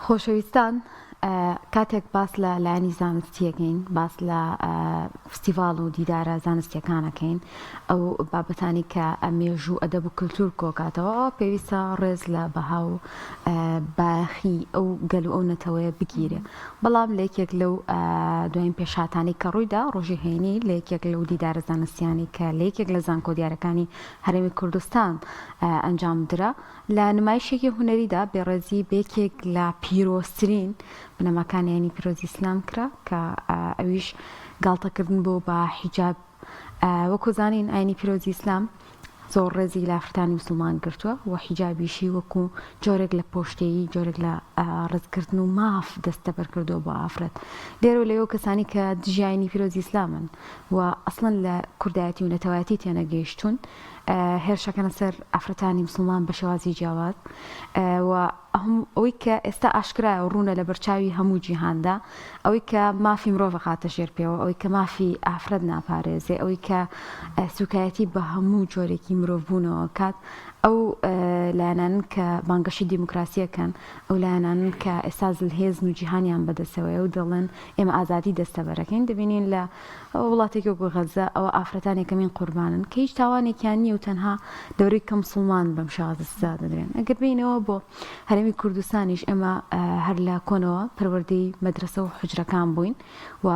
خۆشەویستان کاتێک باس لە لایەنی زانستیەکەین باس لە فستیڤاڵ و دیدارە زانستیەکانەکەین ئەو بابەتانی کە مێژوو ئەدەب و کللتور کۆکاتەوە پێویستە ڕێز لە بەها و بایەخی ئەو گەل و ئەو نەتەوەیە بگیرێ بەڵام لە یەکێک لەو دوایین پێشهاتانەی کە ڕوویدا ڕۆژی هەینی لە یەکێک لەو دیدارە زانستیانەی کە لە یەکێک لە زانکۆ دیارەکانی هەرێمی کوردستان ئەنجام درا لە نمایشێکی هونەریدا بێڕێزی بە یەکێک لە پیرۆزترین بنەماکانی ئاینی پیرۆزی ئیسلام کرا کە ئەویش گاڵتەکردن بوو بە حیجاب وەکو زانین ئاینی پیرۆزی ئیسلام زۆر ڕێزی لە ئافرەتانی مسوڵمان گرتووە و حیجابیشی وەکو جۆرێک لە پۆشتەیی جۆرێک لە ڕێزگرتن و ماف دەستەبەر کردووە بۆ ئافرەت لێرە و لەوێ کەسانی کە دژی ئاینی پیرۆزی ئیسلامن و ئەسڵەن لە کوردایەتی و نەتەوایەتی تێنەگەیشتوون هێرشەکەنە سەر ئافرەتانی مسوڵمان بە شێوازی جیاواز و ئەوەی کە ئێستا ئاشکرایە و ڕوونە لە بەرچاوی هەموو جیهاندا ئەوەی کە مافی مرۆڤ ئەخاتە ژێر پێوە، ئەوەی کە مافی ئافرەت ناپارێزێ، ئەوەی کە سوکایەتی بە هەموو جۆرێکی مرۆڤبوونەوە ئەکات، ئەو لایەنانەن کە بانگەشەی دیموکراسی ئەکەن، ئەو لایەنانەن کە ئێستا زلهێزن و جیهانیان بەدەستەوەیە و دەڵێن ئێمە ئازادی دەستەبەرەکەین، دەبینین لە وڵاتێکی وەکو غەززە ئەوە ئافرەتان یەکەمین قوربانن کە هیچ تاوانێکیان نییە و تەنها دەورەی کە مسوڵمان بەم شێوازە سزا دەدرێن. ئەگەر بێینەوە بۆ هەرێمی کوردستانیش ئێمە هەر لە کۆنەوە پەروەردەی مەدرەسە و حوجرەکان بووین و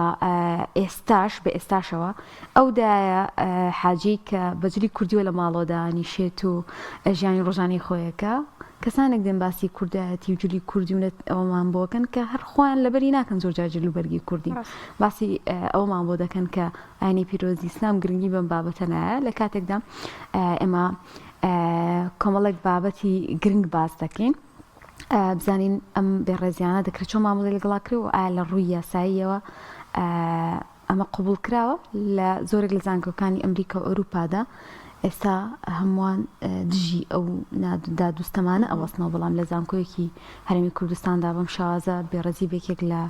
ئێستاش بە ئێستاشەوە ئەو دایە حاجی کە بە جلی کوردیوە لە ماڵەوە دانیشێت و ژیانی ڕۆژانەی خۆیەکە کەسانێک دێن باسی کوردایەتی و جلی کوردی و ئەوەمان بۆکەن کە هەر خۆیان لەبەری ناکەن زۆر جار جل و بەرگی کوردی باسی ئەومان بۆ دەکەن کە ئاینی پیرۆزی ئیسلام گرنگی بەم بابەتە نایە لە کاتێکدا ئێمە کۆمەڵێک بابەتی گرنگ باس دەکەین بزانین ئەم بێڕێزیانە دەکرێت چۆن مامەڵەی لەگەڵا کرێ و ئایا لە ڕووی یاساییەوە ئەمە قبوڵ کراوە لە زۆرێک لە زانکۆکانی ئەمریکا و ئەوروپادا ئێستا هەمووان دژی ئەو دادوستەمانە ئەوەستنەوە بەڵام لە زانکۆیەکی هەرێمی کوردستاندا بەم شێوازە بێڕێزی بێکێک لە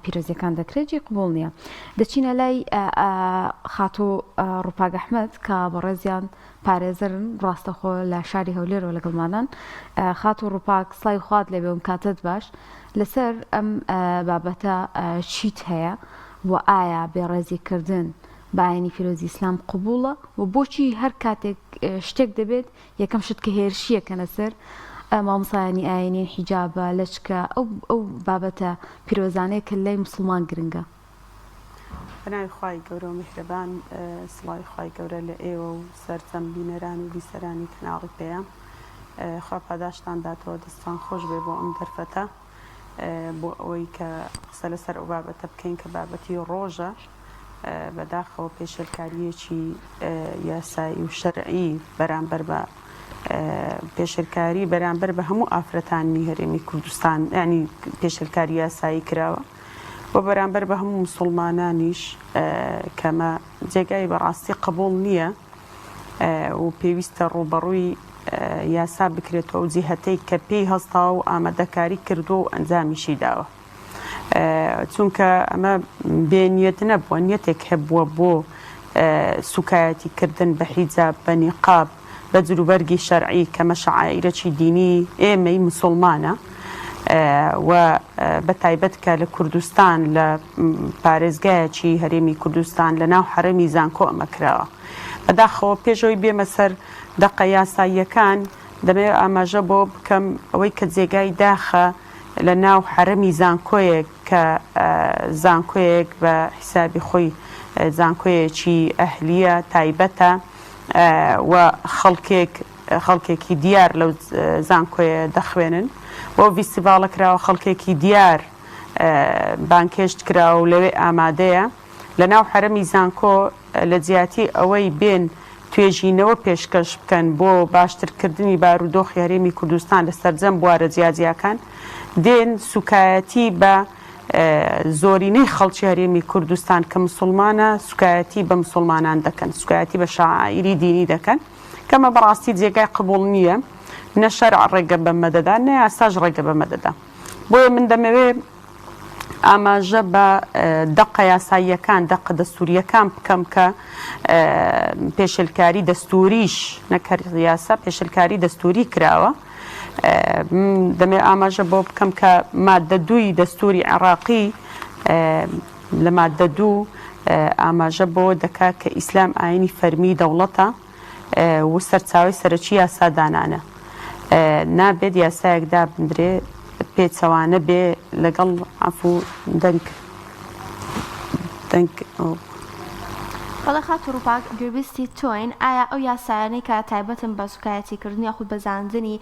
پیرۆزیەکان دەکرێت جێی قبوڵ نییە دەچینە لای خاتوو ڕوپاگ ئەحمەد کە بەڕێزیان پارێزەرن ڕاستەخۆ لە شاری هەولێرەوە لەگەڵمانان خاتوو ڕوپاک سڵاوی خوات لێبێ و کاتت باش لەسەر ئەم بابەتە چیت هەیە و ئایا بێڕێزی کردن بە ئاینی پیرۆزی ئیسلام قبوڵە و بۆچی هەر کاتێک شتێک دەبێت یەکەم شت کە هێرشیەکەنە سەر مامۆستایانی ئاینی حیجابە لەچکە ئەو ئەو بابەتە پیرۆزانەیە کە لای مسوڵمان گرنگە. بەناوی خوای گەورە و میهرەبان سڵاوی خوای گەورە لە ئێوە و سەرجەم بینەران و بیسەرانی کەناڵی پەیام خوا پاداشتان داتەوە دەستان خۆش بێ بۆ ئەم دەرفەتە بۆ ئەوەی کە قسە لەسەر ئەو بابەتە بکەین کە بابەتی ڕۆژە بەداخەوە پێشێلکارییەکی یاسایی و شەرعی بەرامبەر بە پێشێلکاری بەرامبەر بە هەموو ئافرەتانی هەرێمی کوردستان ینی پێشێلکاری یاسایی کراوە و بەرامبەر بە هەموو مسلمانانیش کەمە جێگای بەڕاستی قبول نییە و پێویستە ڕووبەڕووی یاسا بکرێتەوە و جیهەتەی کە پێی هەستاوە و ئامادەکاری کردووە و ئەنجامیشی داوە. چونکە ئەمە بێ نیەت نەبووە، نیەتێک هەبووە بۆ سوکایەتی کردن بە حیجاب، بە نیقاب، بە جلوبەرگی شەرعی کە مە شەعائیرەکی دینی ئێمەی مسوڵمانە و بە تایبەت کە لە کوردستان لە پارێزگایەکی هەرێمی کوردستان لە ناو حەرەمی زانکۆ ئەمە کراوە. بەداخەوە پێش ئەوەی بێمە سەر دەقە یاساییەکان دەمەوێت ئاماژە بۆ بکەم ئەوەی کە جێگای داخە لە ناو حەرەمی زانکۆیەک کە زانکۆیەک بە حیسابی خۆی زانکۆیەکی ئەهلیە تایبەتە و خەڵکێک خەڵکێکی دیار لەو زانکۆیە دەخوێنن و ڤیستیڤاڵە کراوە خەڵکێکی دیار بانگهێشت کراوە و لەوێ ئامادەیە لە ناو حەرەمی زانکۆ لە جیاتی ئەوەی بێن توێژینەوە پێشکەش بکەن بۆ باشترکردنی بارودۆخی هەرێمی کوردستان لە سەرجەم بوارە جیاجیاکان، دێن سوکایەتی بە زۆرینەی خەڵکی هەرێمی کوردستان کە مسوڵمانە سوکایەتی بە مسوڵمانان دەکەن، سوکایەتی بە شەعائیری دینی دەکەن، کەمە بەڕاستی جێگای قبوڵ نییە، نە شەرع ڕێگە بەمە دەدا، نە یاساش ڕێگە بەمە دەدا. بۆیە من دەمەوێ ئاماژە بە دەقە یاساییەکان، دەقە دەستوورییەکان بکەم کە پێشێلکاری دەستووریش نەک هەر یاسا، پێشێلکاری دەستووری کراوە. دەمێ ئاماژە بۆ بکەم کە مادە دووی دەستوری عێڕاقی لە مادە دوو ئاماژە بۆ دەکا کە ئیسلام ئاینی فەرمی دەوڵەتە و سەرچاوەی سەرەکی یاسادانانە. نابێت یاسایەک دابندرێ پێچەوانە بێ لەگەڵ عەفوو دەنگ دەنگ ئەو. بەڵێ خاتوو ڕووپاک گوێبیستی تۆین، ئایا ئەو یاسایانەی کە تایبەتن بە سوکایەتی کردن یاخود بەزاندنی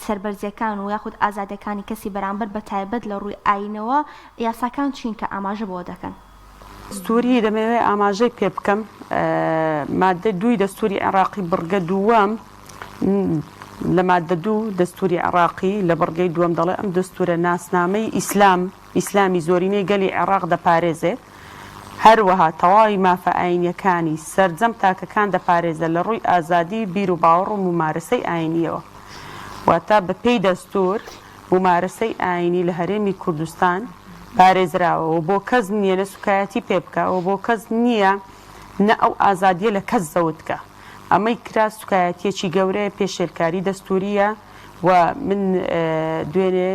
سەربەرزیەکان و یاخود ئازادیەکانی کەسی بەرامبەر بە تایبەت لە ڕووی ئاینەوە یاساکان چین کە ئاماژە بەوە دەکەن؟ دەستووری دەمەوێ ئاماژەی پێ بکەم مادەی دووی دەستووری عێڕاقی بڕگە دووەم لە مادە دوو دەستووری عێڕاقی لە بڕگەی دووەم دەڵێ ئەم دەستوورە ناسنامەی ئیسلام ئیسلامی زۆرینەی گەلی عێڕاق دەپارێزێ هەروەها تەواوی مافە ئایینیەکانی سەرجەم تاکەکان دەپارێزێ لە ڕووی ئازادی بیر و باوەڕ و مومارەسەی ئایینیەوە واتە بە پێی دەستوور مومارەسەی ئایینی لە هەرێمی کوردستان پارێزراوە و بۆ کەس نییە نە سوکایەتی پێ بکا و بۆ کەس نییە نە ئەو ئازادییە لە کەس زەوت کا. ئەمەی کرا سوکایەتییەکی گەورەیە، پێشێلکاری دەستوورییە و من دوێنێ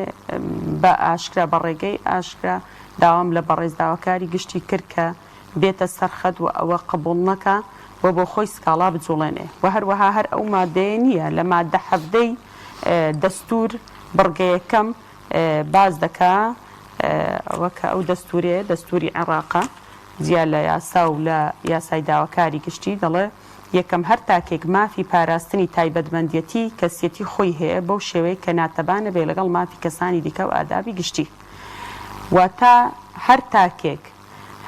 بە ئاشکرا بە ڕێگەی ئاشکرا داوام لە بەڕێز داواکاری گشتی کرد کە بێتە سەر خەت و ئەوە قبوڵ نەکا و بۆ خۆی سکاڵا بجوڵێنێ و هەروەها هەر ئەو مادەیە نییە لە مادە حەڤدەی دەستوور بڕگە یەکەم باس دەکا ئەوە کە ئەو دەستوورەیە دەستووری عێڕاقە جیا لە یاسا و لە یاسای داواکاری گشتی دەڵێ یەکەم هەر تاکێک مافی پاراستنی تایبەتمەندیەتی کەسیەتی خۆی هەیە بەو شێوەیە کە ناتەبا نەبێ لەگەڵ مافی کەسانی دیکە و ئادابی گشتی واتە هەر تاکێک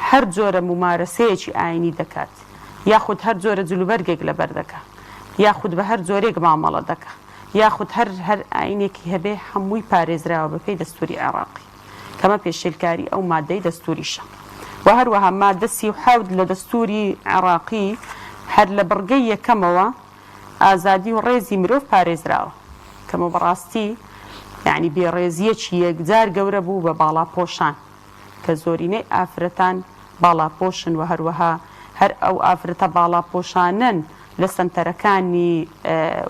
هەر جۆرە مومارەسەیەکی ئاینی دەکات یاخود هەر جۆرە جلوبەرگێک لەبەر دەکا یاخود بە هەر جۆرێک مامەڵە دەکا یاخود هەر هەر ئاینێکی هەبێ هەمووی پارێزراوە بەپێی دەستوری عێڕاقی کەمە پێشێلکاری ئەو مادەی دەستوریشە و هەروەها مادە 37 لە دەستوری عێڕاقی هەر لە بڕگەی یەکەمەوە ئازادی و ڕێزی مرۆڤ پارێزراوە کەمە بەڕاستی یانی بێڕێزیەکی یەکجار گەورە بوو بە باڵاپۆشان کە زۆرینەی ئافرەتان باڵاپۆشن و هەروەها هەر ئەو ئافرەتە باڵاپۆشانەن لە سەنتەرەکانی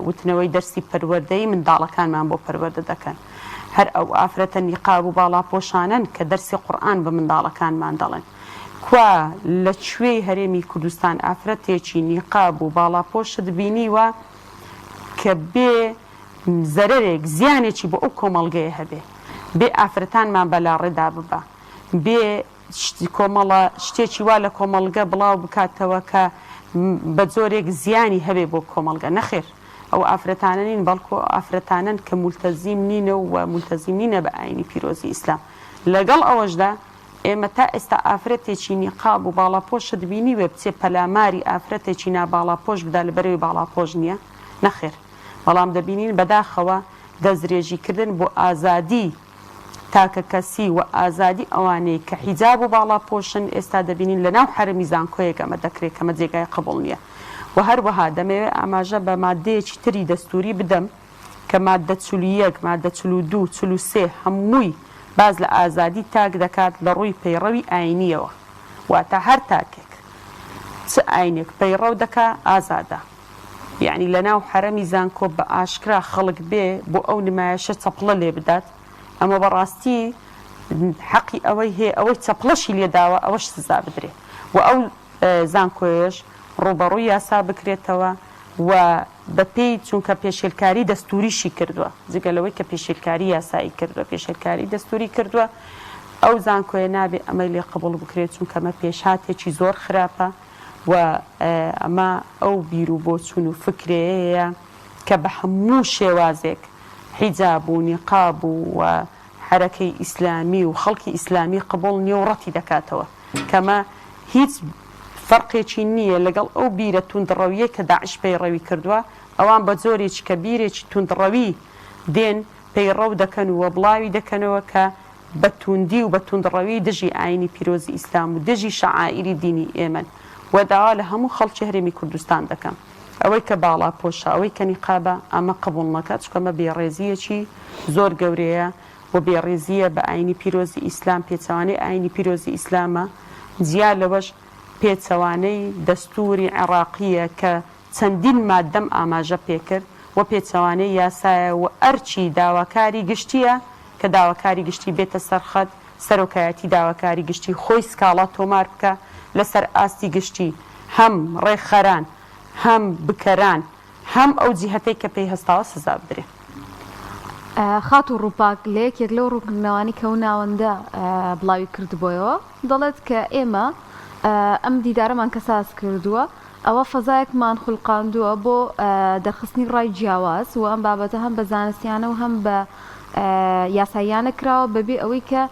وتنەوەی دەرسی پەروەردەیی منداڵەکانمان بۆ پەروەردە دەکەن. هەر ئەو ئافرەتە نیقاب و باڵاپۆشانەن کە دەرسی قورئان بە منداڵەکانمان دەڵێن. کوا لە کوێی هەرێمی کوردستان ئافرەتێکی نیقاب و باڵاپۆشت بینیوە کە بێ زەرەرێک زیانێکی بۆ ئەو کۆمەڵگەیە هەبێ؟ بێ ئافرەتانمان بە لاڕێدا ببا، بێ کۆمەڵە شتێکی وا لە کۆمەڵگە بڵاو بکاتەوە کە بە جۆرێک زیانی هەبێ بۆ کۆمەڵگە، نەخێر ئەو ئافرەتانە نین بەڵکو ئەو ئافرەتانەن کە مولتەزیم نینە و مولتەزیم نینە بە ئاینی پیرۆزی ئیسلام لەگەڵ ئەوەشدا ئێمە تا ئێستا ئافرەتێکی نیقاب و باڵاپۆشت بینیوێ بچێ پەلاماری ئافرەتێکی ناباڵاپۆش بدا لەبەرئەوەی باڵاپۆش نیە؟ نەخێر بەڵام دەبینین بەداخەوە دەستدرێژی کردن بۆ ئازادی تاکەکەسی و ئازادی ئەوانەی کە حیجاب و باڵاپۆشن ئێستا دەبینین لە ناو حەرەمی زانکۆیەک ئەمە دەکرێت کەمە جێگای قبوڵ نیە و هەروەها دەمەوێت ئاماژە بە ماددەیەکی تری دەستوری بدەم کە ماددە 41 ماددە 42 43 هەمووی باس لە ئازادی تاک دەکات لە ڕووی پەیڕەوی ئاینیەوە واتە هەر تاکێک چ ئاینێک پەیڕەو دەکا ئازادە. یەعنی لەناو حەرەمی زانکۆ بە ئاشکرا خەڵک بێ بۆ ئەو نمایشە چەپڵە لێ بدات ئەمە بەڕاستی حەقی ئەوەی هەیە ئەوەی چەپڵەشی لێ داوە ئەوەش سزا بدرێ و ئەو زانکۆیەش ڕووبەڕووی یاسا بکرێتەوە و بەپێی چونکە پێشێلکاری دەستوریشی کردووە جگە لەوەی کە پێشێلکاری یاسایی کردووە پێشێلکاری دەستوری کردووە ئەو زانکۆیە نابێ ئەمەی لێ قبوڵ بکرێت چونکە ئەمە پێشهاتێکی زۆر خراپە و ئەمە ئەو بیر و بۆچوون و فکرەیەیە کە بە هەموو شێوازێک حیجاب و نیقاب و حەرەکەی ئیسلامی و خەڵکی ئیسلامی قبوڵ نیە و ڕەتی دەکاتەوە کەمە هیچ فەرقێکی نییە لەگەڵ ئەو بیرە توندڕەویەی کە داعش پەیڕەوی کردووە ئەوان بە جۆرێکی کە بیرێکی توندڕەوی دێن پەیڕەو دەکەن و بڵاوی دەکەنەوە کە بە تووندی و بە توندڕەوی دژی ئایینی پیرۆزی ئیسلام و دژی شەعائیری دینی ئێمەن و داوا لە هەموو خەڵکی هەرێمی کوردستان دەکەم ئەوەی کە باڵاپۆشە ئەوەی کە نیقابە ئەمە قبوڵ نەکات چونکە ئەمە بێڕێزییەکی زۆر گەورەیە و بێڕێزییە بە ئایینی پیرۆزی ئیسلام پێچەوانەی ئایینی پیرۆزی ئیسلامە جیا لەوەش پێچەوانەی دەستووری عێڕاقییە کە چەندین ماددەم ئاماژە پێکرد. و پێچەوانەی یاسایە و ئەرکی داواکاری گشتییە کە داواکاری گشتی بێتە سەر خەت، سەرۆکایەتی داواکاری گشتی خۆی سکاڵا تۆمار بکا لەسەر ئاستی گشتی هەم ڕێکخەران هەم بکەران هەم ئەو جیهەتەی کە پێی هەستاوە سزا بدرێ. خاتوو ڕووپاک لە یەکێک لەو ڕوونکردنەوانەی کە ئەو ناوەندە بڵاوی کردبۆیەوە دەڵێت کە ئێمە ئەم دیدارەمان کە ساز کردووە ئەوە فەزایەکمان خولقاندووە بۆ دەرخستنی ڕای جیاواز و ئەم بابەتە هەم بە زانستیانە و هەم بە یاساییانە کراوە بەبێ ئەوەی کە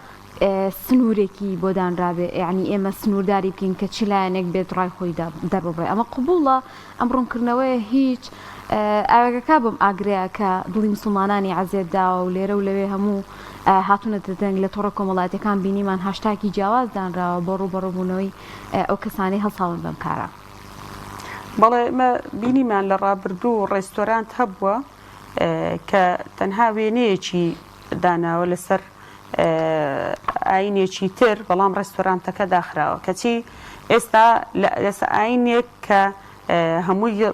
سنوورێکی بۆ دانرابێ یانی ئێمە سنوورداری بکەین کە چ لایەنێک بێت ڕای خۆی دەرببڕێ ئەمە قبوڵە ئەم ڕوونکردنەوەیە هیچ ئاوێگەکە بەم ئاگرەیە کە دڵی مسوڵمانانی عەزێت داوە و لێرە و لەوێ هەموو هاتوونەتە دەنگ لە تۆڕە کۆمەڵایەتیەکان بینیمان هاشتاگی جیاواز دانراوە بۆ ڕووبەڕووبوونەوەی ئەو کەسانەی هەڵساون بەم کارە. بەڵێ ئێمە بینیمان لە ڕابردوو ڕێستۆرانت هەبووە کە تەنها وێنەیەکی داناوە لەسەر ئاینێکی تر بەڵام ڕێستۆرانتەکە داخراوە کەچی ئێستا لەسە ئاینێک کە هەمووی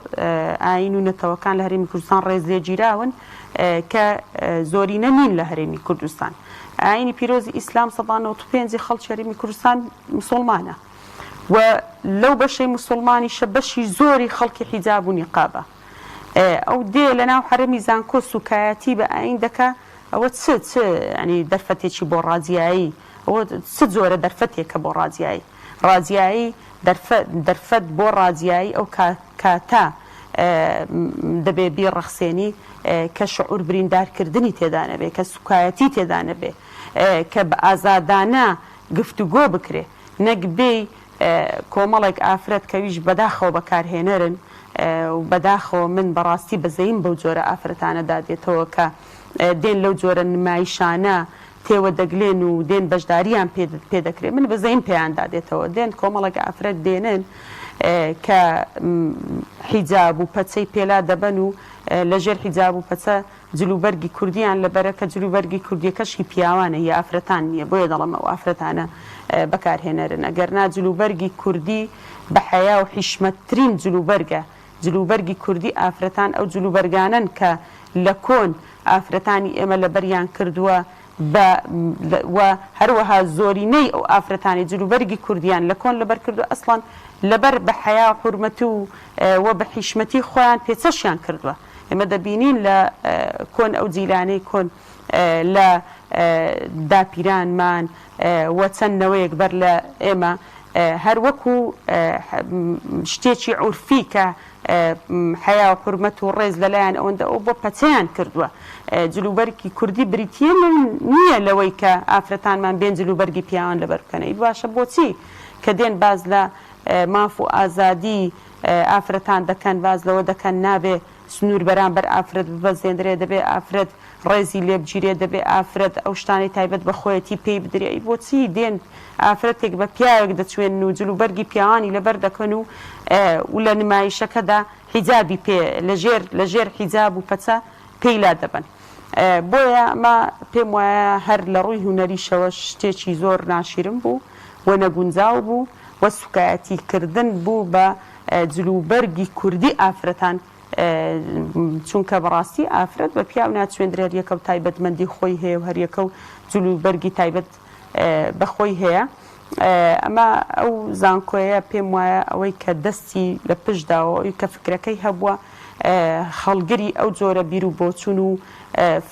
ئاین و نەتەوەکان لە هەرێمی کوردستان ڕێز لێگیراون کە زۆرینە نین لە هەرێمی کوردستان ئاینی پیرۆزی ئیسلام 95 خەڵکی هەرێمی کوردستان مسلمانە و لەو بەشەی مسلمانیشە بەشی زۆری خەڵکی حیجاب و نیقابە ئەو دێ لەناو حەرەمی زانکۆ سوکایەتی بە ئاین دەکا ئەوە چ چ یانی دەرفەتێکی بۆ ڕاجیایی ئەوە چ جۆرە دەرفەتێکە بۆ ڕاجیایی ڕاجیایی دەرفەت دەرفەت بۆ ڕاجیایی ئەو کاتە دەبێ بیڕەخسێنی کە شعور بریندارکردنی تێدا نەبێ کە سوکایەتی تێدا نەبێ کە بە ئازادانە گفتوگۆ بکرێ نەک بێی کۆمەڵێک ئافرەت کەویش بەداخەوە بەکارهێنەرن و بەداخەوە من بەڕاستی بەزەیم بەو جۆرە ئافرەتانەدا دێتەوە کە دێن لەو جۆرە نمایشانە تێوە دەگلێن و دێن بەشداریان پێ دەکرێت من بەزەیم پێیاندا دێتەوە دێن کۆمەڵێک ئافرەت دێنن کە حیجاب و پەچەی پێلا دەبەن و لەژێر حیجاب و پەچە جلوبەرگی کوردیان لەبەرە کە جلوبەرگی کوردیەکەش هی پیاوانە هی ئافرەتان نیە بۆیە دەڵێم ئەو ئافرەتانە بەکارهێنەرن ئەگەرنا جلوبەرگی کوردی بە حەیا و حیشمەتترین جلوبەرگە جلوبەرگی کوردی ئافرەتان ئەو جلوبەرگانەن کە لە کۆن ئافرەتانی ئێمە لەبەریان کردووە بە و هەروەها زۆرینەی ئەو ئافرەتانەی جلوبەرگی کوردیان لە کۆن لەبەر کردووە ئەسڵەن لەبەر بە حەیا و حورمەت و و بە حیشمەتی خۆیان پێچەشیان کردووە. ئێمە دەبینین لە کۆن ئەو جیلانەی کۆن لە داپیرانمان و چەند نەوەیەک بەر لە ئێمە هەر وەکو شتێکی عورفی کە حەیا و حورمەت و ڕێز لەلایان ئەوەندە ئەو بۆ پەچەیان کردووە. جلوبەرگی کوردی بریتییە لەو نییە لەوەی کە ئافرەتانمان بێن جلوبەرگی پیاوان لەبەر بکەن. ئەی باشە بۆچی کە دێن باس لە ماف و ئازادی ئافرەتان دەکەن باس لەوە دەکەن نابێ سنوور بەرامبەر ئافرەت ببەزێندرێ دەبێ ئافرەت ڕێزی لێبگیرێ دەبێ ئافرەت ئەو شتانەی تایبەت بە خۆیەتی پێی بدرێ ئەی بۆچی دێن ئافرەتێک بە پیاوێک دەچوێنن و جلوبەرگی پیاوانی لەبەر دەکەن و و لە نمایشەکەدا حیجابی پێ لەژێر لەژێر حیجاب و پەچە پێی لا دەبەن بۆیە ئەمە پێم وایە هەر لە ڕووی هونەریشەوە شتێکی زۆر ناشیرن بوو و نەگونجاو بوو و سوکایەتی کردن بوو بە جلوبەرگی کوردی ئافرەتان چونکە بەڕاستی ئافرەت بە پیاو ناچوێندرێ هەریەکەو تایبەتمەندی خۆی هەیە و هەریەکەو جلوبەرگی تایبەت بە خۆی هەیە ئەمە ئەو زانکۆیە پێم وایە ئەوەی کە دەستی لە پشت داوە ئەوی کە فکرەکەی هەبووە هەڵگری ئەو جۆرە بیر و بۆچون و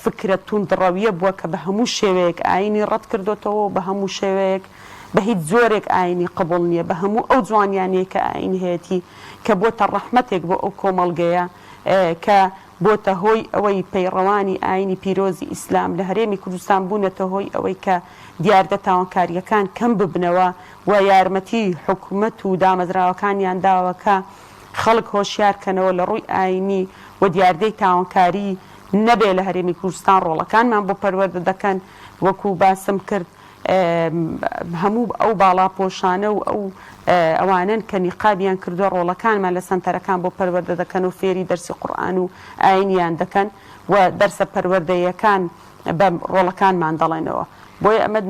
فکرە توندڕەویە بووە کە بە هەموو شێوەیەک ئاینی ڕەت کردۆتەوە و بە هەموو شێوەیەک بە هیچ جۆرێک ئاینی قبوڵ نییە بە هەموو ئەو جوانیانەی کە ئاین هەیەتی کە بۆتە ڕەحمەتێک بۆ ئەو کۆمەڵگەیە کە بۆتە هۆی ئەوەی پەیڕەوانی ئاینی پیرۆزی ئیسلام لە هەرێمی کوردستان بوونەتە هۆی ئەوەی کە دیاردە تاوانکارییەکان کەم ببنەوە و یارمەتی حکومەت و دامەزراوەکانیان داوە کە خەڵک هۆشیار کەنەوە لە ڕووی ئاینی و دیاردەی تاوانکاری نەبێ لە هەرێمی کوردستان ڕۆڵەکانمان بۆ پەروەردە دەکەن وەکو باسم کرد هەموو ئەو باڵاپۆشانە و ئەو ئەوانەن کە نیقابیان کردووە ڕۆڵەکانمان لە سەنتەرەکان بۆ پەروەردە دەکەن و فێری دەرسی قورئان و ئاینیان دەکەن و دەرسە پەروەردەیەکان بە ڕۆڵەکانمان دەڵێنەوە بۆیە ئەمە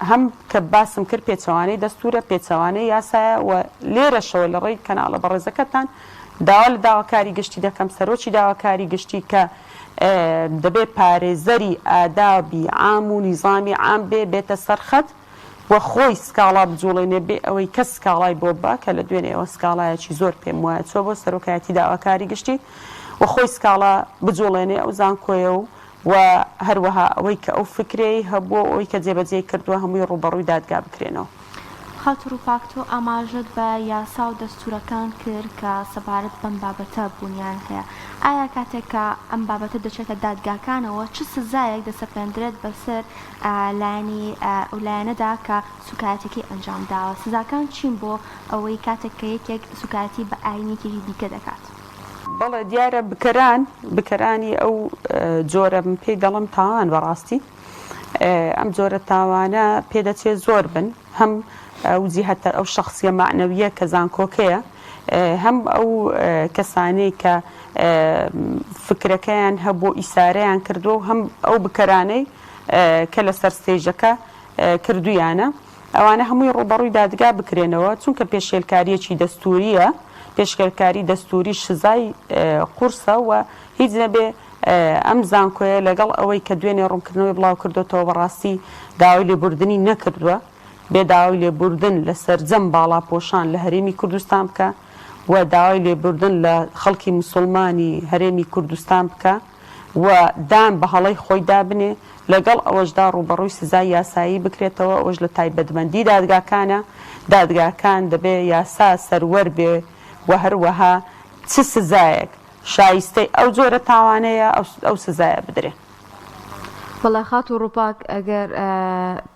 هەم کە باسم کرد پێچەوانەی دەستورە پێچەوانەی یاسایە و لێرەشەوە لە ڕێی کەناڵە بەڕێزەکەتان. داوا لە داواکاری گشتی دەکەم، سەرۆکی داواکاری گشتی کە دەبێ پارێزەری ئادابی عام و نیزامی عام بێ، بێتە سەر خەت و خۆی سکاڵا بجوڵێنێ بێ ئەوەی کەس سکاڵای بۆ ببا، کە لە دوێنێوە سکاڵایەکی زۆر پێم وایە چووە بۆ سەرۆکایەتی داواکاری گشتی و خۆی سکاڵا بجوڵێنێ ئەو زانکۆیە و و هەروەها ئەوەی کە ئەو فکرەی هەبووە و ئەوەی کە جێبەجێی کردووە هەمووی ڕووبەڕووی دادگا بکرێنەوە. خاتوو ڕووپاک تۆ ئاماژەت بە یاسا و دەستوورەکان کرد کە سەبارەت بەم بابەتە بوونیان هەیە، ئایا کاتێک کە ئەم بابەتە دەچێتە دادگاکانەوە چ سزایەک دەسەپێندرێت بەسەر لایەنی ئەو لایەنەدا کە سووکایەتیەکەی ئەنجام داوە؟ سزاکان چین بۆ ئەوەی کاتێک کە یەکێک سووکایەتی بە ئایینێکی دیکە دەکات؟ بەڵێ دیارە بکەران بکەرانی ئەو جۆرە من پێی دەڵێم تاوان بەڕاستی ئەم جۆرە تاوانە پێدەچێت زۆر بن هەم ئەو جیهەتە ئەو شخصیە معنەویە کە زانکۆکەیە هەم ئەو کەسانەی کە فکرەکەیان هەبوو ئیسارەیان کردووە و هەم ئەو بکەرانەی کە لەسەر ستەیجەکە کردویانە ئەوانە هەمووی ڕووبەڕووی دادگا بکرێنەوە، چونکە پێشێلکارییەکی دەستوورییە، پێشکێلکاری دەستووریش سزای قورسە و هیچ نەبێ ئەم زانکۆیە لەگەڵ ئەوەی کە دوێنێ ڕوونکردنەوەی بڵاوکردۆتەوە بەڕاستی داوای لێبوردنی نەکردووە، بێ داوای لێبوردن لە سەرجەم باڵاپۆشان لە هەرێمی کوردستان بکا و داوای لێبوردن لە خەڵکی موسوڵمانی هەرێمی کوردستان بکا. و دان بە هەڵەی خۆیدا بنێ، لەگەڵ ئەوەشدا ڕووبەڕووی سزای یاسایی بکرێتەوە، ئەوەش لە تایبەتمەندی دادگاکانە، دادگاکان دەبێ یاسا سەروەر بێ و هەروەها چ سزایەک شایستەی ئەو جۆرە تاوانەیە ئەو سزایە بدرێ. بەڵێ خاتوو ڕووپاک ئەگەر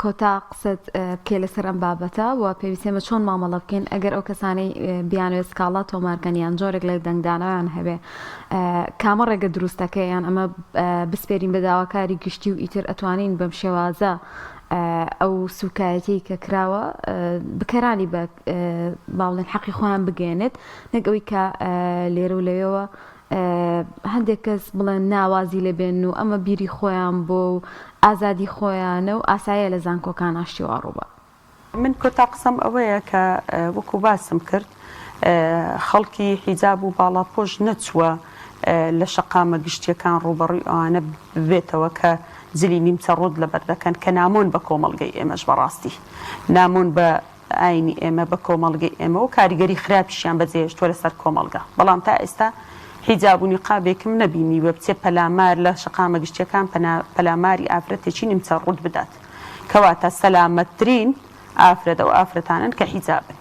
کۆتا قسەت بکەی لەسەر ئەم بابەتە و پێویستە ئێمە چۆن مامەڵە بکەین ئەگەر ئەو کەسانەی بیانەوێت سکاڵا تۆمارکەن یان جۆرێک لە دەنگدانەوەیان هەبێ کامە ڕێگە دروستەکە یان ئەمە بسپێرین بە داواکاری گشتی و ئیتر ئەتوانین بەم شێوازە ئەو سوکایەتی کە کراوە بکەرانی بە باڵێن حەقی خۆیان بگەێنێت نەک ئەوی کە لێرە و لەوێوە هەندێک کەس بڵێن نا وازی لێ بێنن و ئەمە بیری خۆیان بۆ و ئازادی خۆیانە و ئاساییە لە زانکۆکانا شتی وا ڕووبا. من کۆتا قسەم ئەوەیە کە وەکو باسم کرد خەڵکی حیجاب و باڵاپۆش نەچووە لە شەقامە گشتیەکان ڕووبەڕووی ئەوانە ببێتەوە کە جلی نیمچە ڕووت لەبەر دەکەن کە نامۆن بە کۆمەڵگەی ئێمەش بەڕاستی نامۆن بە ئاینی ئێمە بە کۆمەڵگەی ئێمە و کاریگەری خراپیشیان بەجێهێشتووە لەسەر کۆمەڵگە بەڵام تا ئێستا حیجاب و نیقابێکم نەبینیوە بچێ پەلامار لە شەقامە گشتیەکان پەلاماری ئافرەتێکی نیمچە ڕووت بدات کەواتە سەلامەتترین ئافرەت ئەو ئافرەتانەن کە حیجابن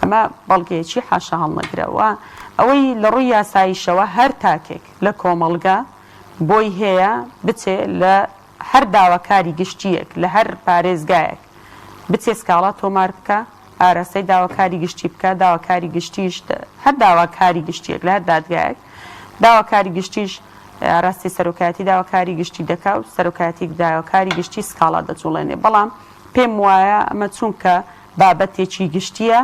ئەمە بەڵگەیەکی حاشا هەڵنەگرە و ئەوەی لە ڕووی یاساییشەوە هەر تاکێک لە کۆمەڵگە بۆی هەیە بچێ لە هەر داواکاری گشتییەک لە هەر پارێزگایەک بچێ سکاڵا تۆمار بکا، ئاراستەی داواکاری گشتی بکا، داواکاری گشتیش هەر داواکاری گشتییەک لە هەر دادگایەک داواکاری گشتیش ئاراستەی سەرۆکایەتی داواکاری گشتی دەکا و سەرۆکایەتی داواکاری گشتی سکاڵا دەجوڵێنێ بەڵام پێم وایە ئەمە چونکە بابەتێکی گشتییە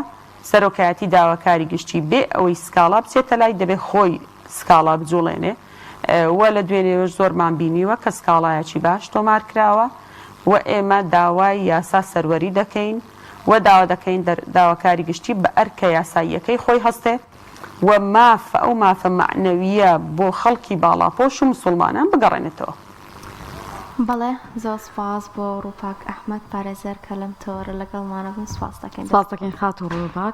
سەرۆکایەتی داواکاری گشتی بێ ئەوەی سکاڵا بچێتە لای دەبێ خۆی سکاڵا بجوڵێنێ و لە دوێنێوەش زۆرمان بینیوە کە سکاڵایەکی باش تۆمار کراوە و ئێمە داوای یاسا سەروەری دەکەین و داوا دەکەین داواکاری گشتی بە ئەرکە یاساییەکەی خۆی هەستێ و ماف ئەو مافە مەعنەوییە بۆ خەڵکی باڵاپۆش و مسوڵمانان بگەڕێنێتەوە. بەڵێ زۆر سوپاس بۆ ڕووپاک ئەحمەد پارێزەر کە لەم تەوەرە لەگەڵمانە بوون سوپاست دەکەین. سوپاست دەکەین خاتوو ڕووپاک.